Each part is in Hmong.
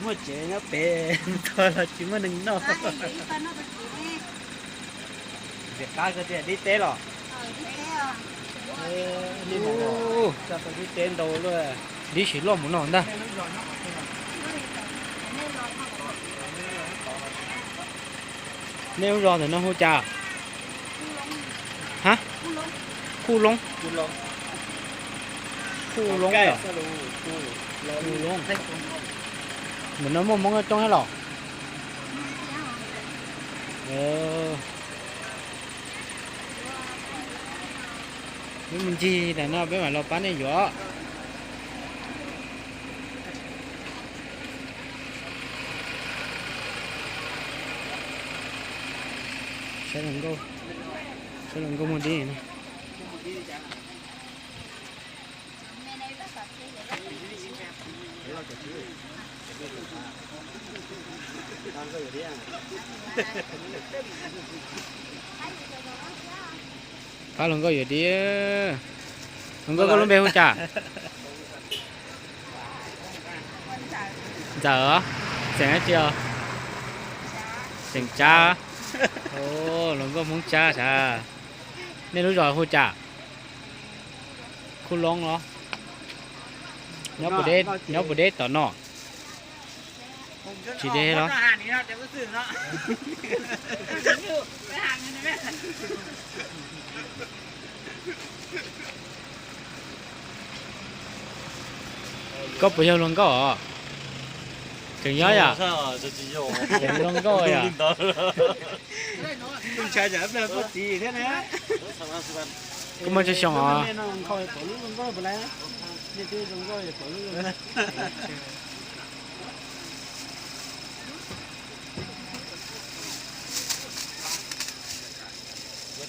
Muaj tsev nyob pem tog los tsis muaj neeg noj. Ntiam qab kawg tiag, dib teb los? Dib teb ntau luaj. Dib tsis loj mus no ntag. Nej lub zos ntawm no hu cas? Ha? Khuj Loob. Khuj Loob. Khuj Loob. Ntawm no muaj Hmoob coob thiab los? Peb mus ncig ntawm no peb mam los pab nej yuav. Saib hluas nkauj, saib hluas nkauj muag dib no. Pab hluas nkauj yuav dib. Hluas nkauj koj lub npe hu cas? Ntxawm os. Xeem dab tsi os? Xeem Tsab. Hluas nkauj Hmoob Tsab sav. Nej lub zos hu cas? Khuj Loob los? Nyob puas deb tom no? Tsis deb los? Koj puas yog hluas nkauj os? Tseem yog yom? Tseem hluas nkauj yom? Koj muaj tsawg xyoo os?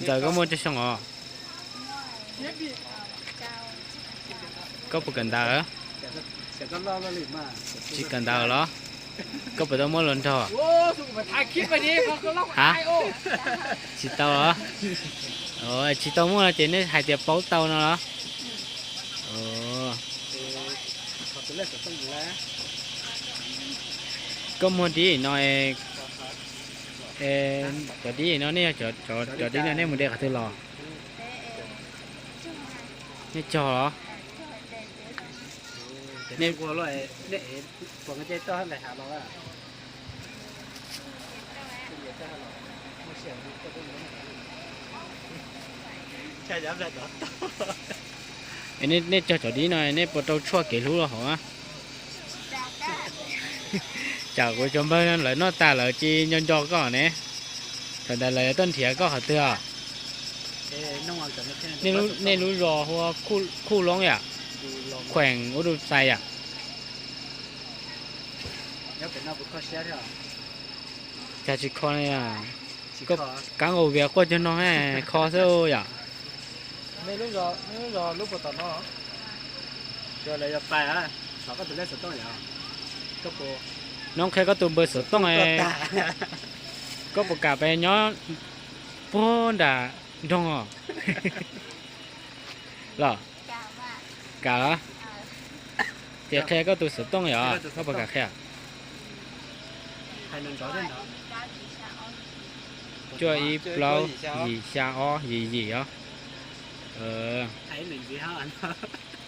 Ntxawm koj muaj tsawg xyoo os? Koj puas kawm ntawv? Tsis kawm ntawv los? Koj puas tau muab hluas nraug? Ha? Tsis tau los? Tsis tau muaj ces nej hais tias paub tau no los? Koj muag dib no, cov dib no nej yog cov dib no nej mus de qhov twg los? Nej cog los? Nej cog cov dib no nej puas rau tshuaj kev hlub los hauv? Tsam kuv cov npawg lawv noj tas lawv cia nco nco koj ne. Thaum ntawd lawv yuav tuaj nrhiav koj qhov twg os? Nej lub zos hu ua Khuj Loob yom? Khueem Ub Dum Xais yom? Cas tsis kho li? Koj kab nqus vias quaj cuag no kho xwb yom? Nov qhia koj tus npawb xov tooj, koj puas kam pes nyob puag nram nroog os? Los? Kam los? Ces qhia koj tus xov tooj yom, koj puas kam qhia? Cuaj ib plaub yim xya ob yim yim os.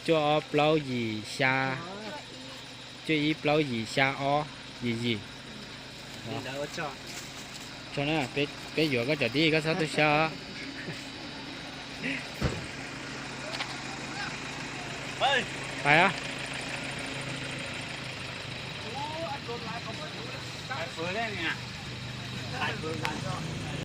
Cuaj ob plaub yim xya, cuaj ib plaub yim xya ob yim yim. Tso na, peb yuav koj cov dib koj txhob tu siab os. Pais os.